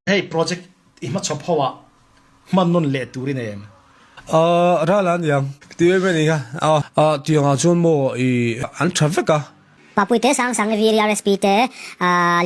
Hei project i hmachhawp ho ah hman nawn leh tur i nei em? Aw ral a niang ti em em a ni kha. Aw tiang ah chuan maw i an tha vek a. Papui te, Sang Sang, Viri, RSP te,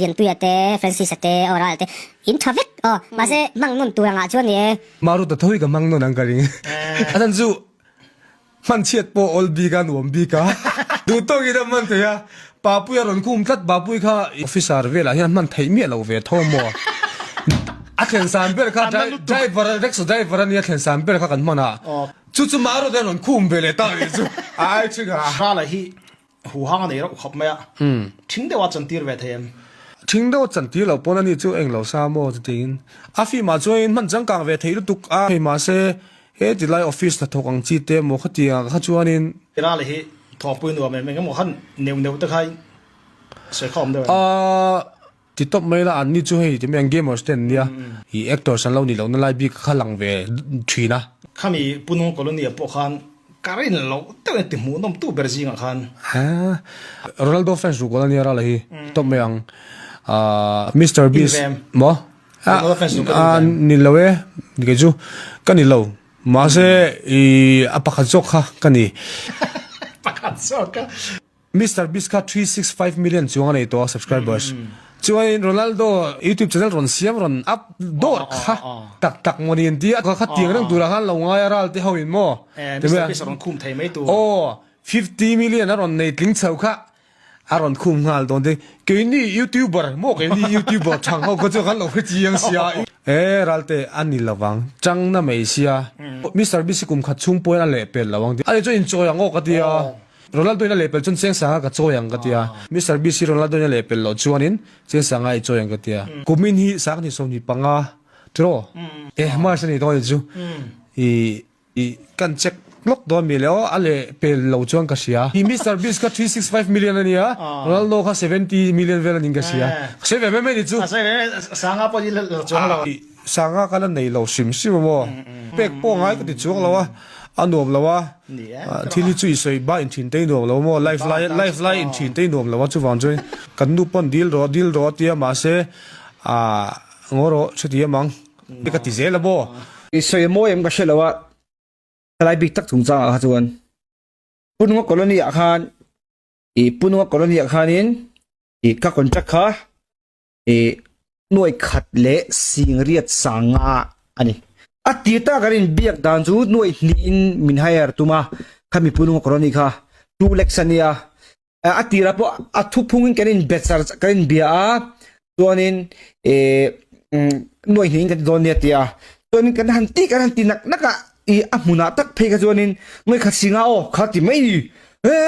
Lianpuia te, Francis-a te, aw Ral te in tha vek aw mahse hmang nawn tur angah chuan ni e. Maruta tho hi ka hmang nawn ang ka ring. A chhan chu Hman chhiat pawh awl bik a, nuam bik a, duh tawkin a hman thei a, Papui a rawn khum tlat, Papui kha officer velah hian a hman theih miah lo ve tho maw? A thlen san ber kha driver, rickshaw driver a nia thlen san ber kha kan hman a, chu chu Maruti a rawn khum ve leh ta a nih chu, a ai thin a. Hrala hi Huhang a nei rauh khawp mai a, ṭhing deuh a chantir ve thei em? Ṭhing deuh a chantir loh pawn ani chu eng lo sa maw chutiin a film ah chuan hman changkang ve thei lutuk a, hei mahse he ti lai office hnathawk ang chi te emaw khatiang ah kha chuanin. Tirale hi thawkpui nuam em eng emaw khan neuh neuh te kha sawi kha awm deuh em? Aaa ti tawp mai la an ni chu hei ti mai ang gamers te an nia i actors an lo nih lohna lai bik kha lang ve thin a. Khami Punong Colony ah pawh khan ka rin loh deuh in ti hmuhnawm tu ber zingah khan. Haa Ronaldo fans ruhkawl ania rala hi tawp mai ang aah Mister Beast maw Ronaldo fans ruhkawl in vem. Ni lo e kei chu ka ni lo mahse i a pakhat zawk kha ka ni. Pakhat zawk kha. Mister Beast kha 365 million chuang a nei tawh a subscribers. Chuanin Ronaldo YouTube channel rawn siam rawn up dawr kha tak tak maw ni an ti a kha tiang reng turah khan lo ngai a ral te ho in maw. Mister Beast a rawn khum thei mai tur. Aw 50 million a rawn nei tling chho kha a rawn khum nghal dawn te. Keini YouTuber maw keini YouTuber thang ho kha chu kan lo hre chiang sia. E ralte a ni lovang chang na mai sia. Mister Beast hi kum khat chhung pawhin a lehpel lo ang ti. Ani chuan inchawi ang aw ka ti a. Ronaldo in a lehpel chuan Chengsanga ka chawi ang ka ti a, Mister Beast hi Ronaldo in a lehpel loh chuanin Chengsanga i chawi ang ka ti a. Kumin hi 2025 tiraw? E March a ni dawn chu i i kan check lawk dawn mi le aw a lehpel lo chuan ka hria. I Mister Beast kha 365 million a nia, Ronaldo kha 70 million vel a ning ka hria. Ka sawi ve mai mai ni chu. A sawi ve mai, Sanga pawh i la chuang lo. Sanga ka la nei lo hrim hrim a maw? Pek pawh ngai ka ti chuang lo a, a nuam lo a, thil hi chu i sawi ba inthin te i nuam lo maw? Life lai life lai inthin te i nuam lo a, chuvang chuan kan nu pawn dil rawh dil rawh a tia mahse ah ngaw rawh hre ti em ang ka ti zel a maw? I sawi a mawi em ka hre lo a, thalai bik tak chungchangah kha chuan Pununga colony ah khan i Pununga colony ah khanin i ka contract kha i nuai khat leh singriat sanga a ni. A tir ta kan inbiak dan chu nuai hnihin min hire tum a, khami pununga colony kha 2 lakhs a nia. A tirah pawh a thuphungin kan inbe char kan inbia a, chuanin i nuai hnihin kan ti dawn nia tia. Chuanin kan han ti kan han ti nak nak a, i a hmunah tak phei kha chuanin nuai khat singa aw kha ti mai ni. He!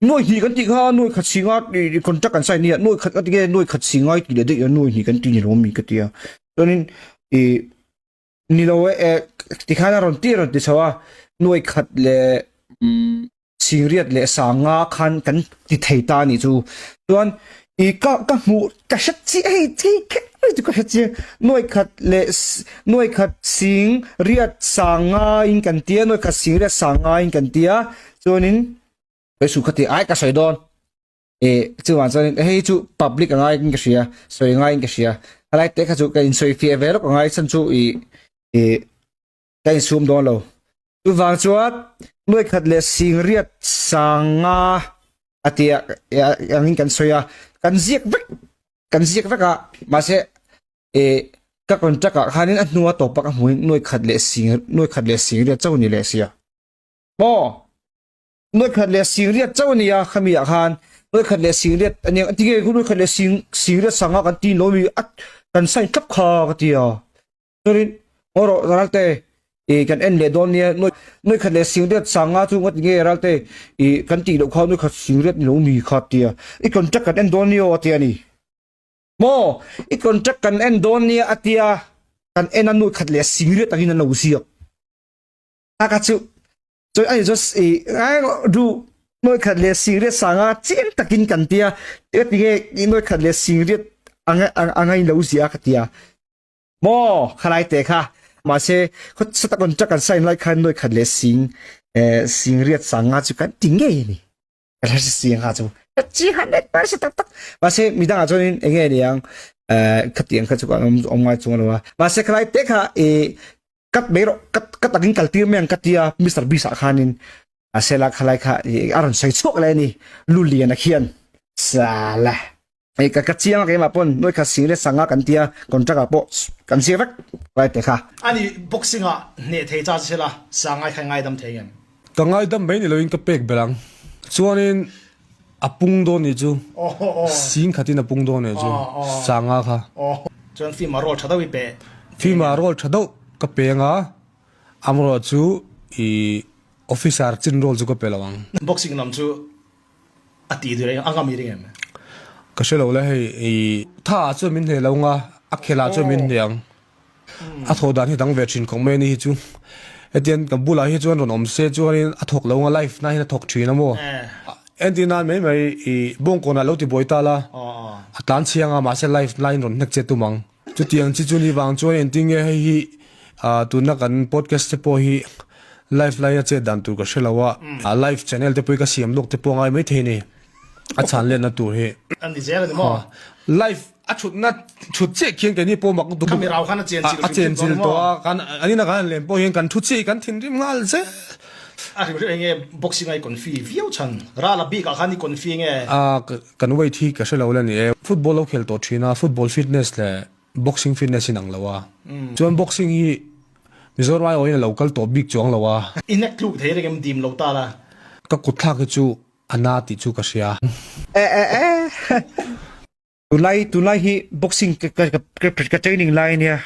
Nuai hnih kan tih kha nuai khat singa i contract kan sign nia nuai khat ka ti nge nuai khat singa i ti leh daih a nuai hnih kan ti ni lo mi ka ti a chuanin i ni lo e eh tikhan a rawn ti rawn ti chho a nuai khat leh singriat leh sanga khan kan ti thei ta a nih chu chuan i ka ka hmuh ka hre chiah hei thei kher mai chu ka hre chiang nuai khat leh nuai khat sing riat sanga in kan tia nuai khat sing riat sanga in kan tia chuanin Hei su khati ai ka sawi dawn e chuan chuan hei chu public angai in ka hria sawi ngai in ka hria helai te kha chu ka in sawi fiah ve lawk angai chhan chu i i ka in sum dawn lo chuvang chuan nuai khat leh sing riat sanga atia angin kan sawi a kan ziak vek kan ziak vek a mahse e ka contract ah khanin a hnua tawpa ka hmuin nuai khat leh sing nuai khat leh sing riat chauh ni leh sia maw Nuai khat leh singriat chauh a nia khami ah khan nuai khat leh singriat a nia tinge khu nuai khat leh sing singriat sanga kan ti lo mi a kan sign thlap kha ka ti a chuanin haw rawh ralte i kan en leh dawn nia nuai nuai khat leh singriat sanga chu ngawt nge ralte i kan tih loh kha nuai khat singriat ni lo mi kha tia i contract kan en dawn nia aw a tia ni maw i contract kan en dawn nia a tia kan en a nuai khat leh singriat angin an lo ziak a ka chu Chuan ani chu i duh nuai khat leh singriat sanga chiang takin kan tia ka ti nge i nuai khat leh singriat anga anga in lo zia ka tia maw khalai te kha mahse khaw sata contract kan sign lai khan nuai khat leh sing eh singriat sanga chu kan ti ngei ani ka hre si ang kha chu ka chi 100% tak tak mahse midangah chuanin enge niang. Khatiang kha chu kan awm awm ngai chuang lo a. Mahse khalai te kha i cut mai rawh cut cut takin kal tir mai ang ka tia Mister Beast ah khanin mahse la khalai kha i a rawn sawi chhuak leh a ni Luliana khian sala i ka ka chiang a keimah pawn nuai kha sing leh sanga kan tia contract ah pawh kan ziak vek khalai te kha. Ani boxing ah hneh thei cha che la sangai kha i ngaidam thei ngem? Ka ngaidam mai ni loin ka pek ber ang. Chuanin A pung dawn nih chu. Sing khatin a pung dawn nih chu. Sanga kha. Chuan film ah role tha deuh i pe. Film ah role tha deuh ka pe anga amarawh chu i officer chin role chu ka pe lo ang. Boxing lam chu a tih duh reng a ngam i ring em? Ka hre lo le hei i tha ah chuan min hneh lo anga a khel ah chuan min hneh ang. A thawh dan hi dang ve thin khawp mai a ni hi chu. Hetiang kan bulah hi chuan rawn awm se chuanin a thawk lo anga life na hian a thawk thin a maw. Entir nan mai mai i bawngkawnah lo ti buai ta la, a tlan chhiang a mahse life laiin rawn hnek che tum ang. Chutiang chi chu ni vang chuan engtin nge hei hi tuna kan podcast te pawh hi life laia chet dan tur ka hre lo a, live channel te pawh hi ka siam lawk te pawh a ngai maithei a ni. A chhan letna tur hi. A ni zel a ni maw? Life a thutna thut chiah khian keini pawh mak duh Khami rau khan a chen chil a chen chil tawh a kan an ina kan han len pawh hian kan thu chiah hi kan thinrim nghal zel. A hrim hrim enge boxing a i confi viau chhan ral a bik ah khan i confi nge? A kan weight hi ka hre lo la ni e. Football lo khel tawh thin a football fitness leh boxing fitness in ang lo a chuan boxing hi Mizoram ai awhin a lo kal tawh bik chuang lo a. I nek tluk thei reng em dim lo ta la. Ka kut thlak hi chu A na tih chu ka hria. E e e Tunlai tunlai hi boxing ka ka ka ka training lai ania.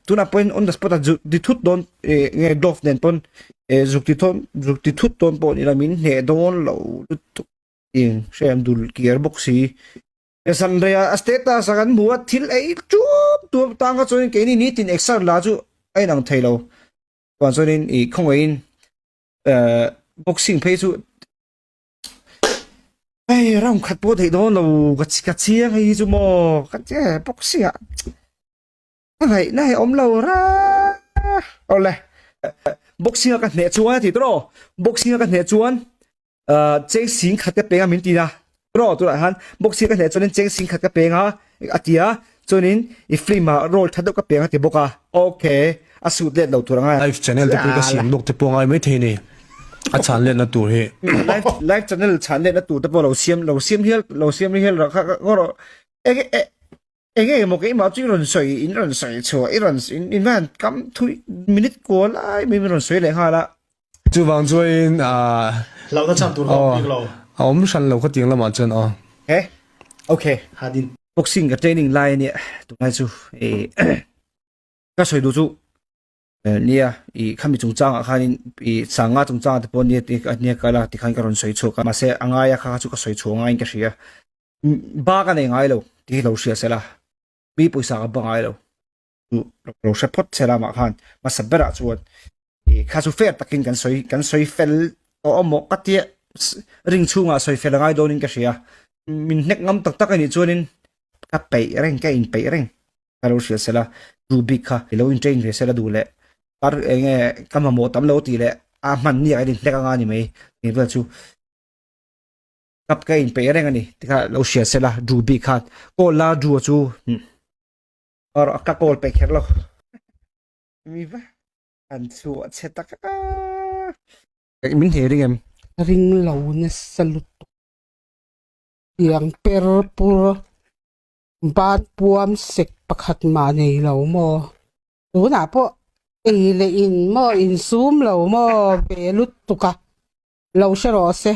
Tunah pawhin on the spot ah zu ti thut dawn e nge glove nen pawn e zuk ti thawn zuk ti thut dawn pawh ni la min hneh dawn lo lutuk eng hre dul kiar bawk si. Zanrei ah a status ah kan hmu a thil ei tuam tuam tang kha chuanin keini nitin exer la chu a inang thei lo. Chuan chuanin ih khawngaihin boxing phei chu hei round khat pawh theih dawn lo ka ka chiang hei hi chu maw ka che boxing ah ka ngaihna hi awm lo ra awle boxing a ka hneh chuan a ti tawh boxing a ka hneh chuan cheng sing khat ka peng a min ti a tawh tunah hian boxing ka hneh chuanin cheng sing khat ka peng a a ti a chuanin i film ah role tha deuh ka peng a ti bawk a okay a suit let lo tur a ngai live channel te pawh ka siam lawk te pawh a ngai maithei a ni a chhan letna tur hi live live channel chhan letna tur te pawh lo siam lo siam hial lo siam hial rawh kha ngaw rawh enge Enge emaw keimah chu i rawn sawi in rawn sawi chhuah i rawn in van kam thui minute kual lai mai min rawn sawi leh nghal a. Chuvang chuain ah. Hlauhna chhan tur ka awm bik lo. A awm hran lo khatiang lamah chuan aw. He okay. Hadin. Boxing ka training lai ania tunlai chu i ka sawi duh chu nia i khami chungchangah khanin i sanga chungchangah te pawh nia nia ka la tikhan ka rawn sawi chhuak a mahse a ngaia kha kha chu ka sawi chhuah ngaiin ka hria. Ba ka nei ngai lo tih hi lo hria sela, mi pawisa ka ba ngai lo chu lo hre phawt sela mah khan hmasa berah chuan ih kha chu fair takin kan sawi kan sawi fel tawh a maw ka tia ring chhungah sawi fel a ngai dawnin ka hria min hnek ngam tak tak a nih chuanin ka peih reng ka inpeih reng ka lo hria sela chu bik kha i lo in train ve sela duh leh kar eng nge ka mamawh tam lo tih leh a hman ni ah ka inhnek anga ni mai tih vel chu. Cup ka inpeih reng a ni tikha lo hria sela Drew bik khan call la Drew a chu erawh ka call peih kher lo mi va han chhuah chhe tak a min hneh ring em ring lo nasa lutuk tiang per pur ban puam sek pakhat mah nei lo maw tunah pawh ei leh in maw insum lo maw ve lutuk a. Lo hre rawh se.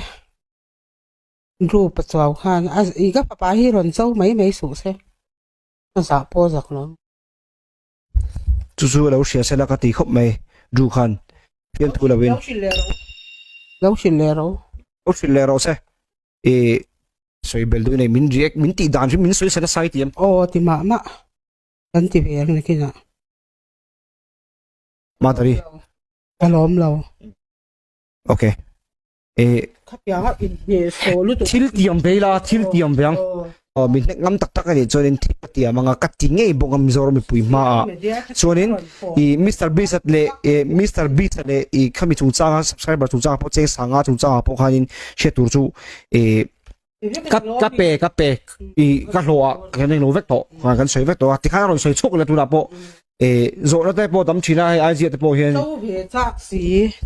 Group a chuau khan a i ka fapa hi rawn cho mai mai suh se. A zah pawh zak lo. Chu chu lo hria sela ka ti khawp mai Drew khan fiamthu lo in. Lo hrilh leh rawh u. Lo hrilh leh rawh u. Lo hrilh leh rawh se. I sawi bel duh nei min react min tih dan hrim min sawi sela sai tiam. Aw ti mah mah kan ti ve ang nakinah. Madhuri. Ka lawm lo. Ok. E Khatianga inhne saw lutuk. Thil tiam ve ila, thil tiam ve ang. Aw min hnek ngam tak tak a nih chuanin thil ka tiam anga ka ti ngei bawk a Mizoram mipui hmaah. Chuanin i Mister Beast leh e Mister Beast leh i khami chungchanga subscriber chungchanga pawh cheng sanga chungchanga pawh khanin hriat tur chu e. Ka ka pe ka pe i ka hlawh ah kan englo vek tawh kan sawi vek tawh a tikhan a rawn sawi chhuak leh tunah pawh eh zawhna te pawh tam thin a hei IG ah te pawh hian Cho ve chak si,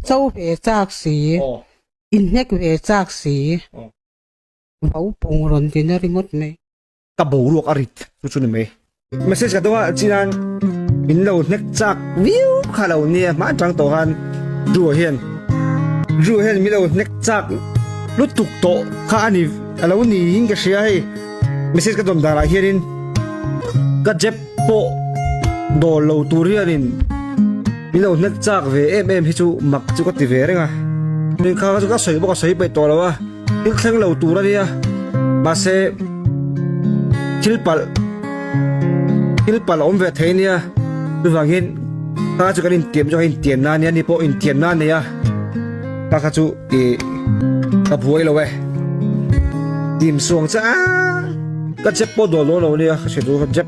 cho ve chak si, inhnek ve chak si, vau pung rawn ti na ringawt mai. Ka boruak a rit chu chu ni mai. Message ka dawng a chian min lo hnek chak viau kha lo nia hma atang tawh khan Drew hian Drew hian min lo hnek chak lutuk tawh kha a ni a lo niin ka hria hei message ka dawn danah hianin ka jep pawh dawl lo tur hianin min lo hnek chak ve em em hi chu mak chu ka ti ve reng a kha chu ka sawi bawk a sawi peih tawh lo a. Thil thleng lo tur a nia, mahse thil palh thil palh a awm ve thei nia, chuvangin kha chu kan intiam chu kan intiam na ania, ani pawh intiam na a nei a, kha kha chu ih ka buai lo e, tim suang che a ka jep pawh dawl dawn lo nia ka hre duh jep.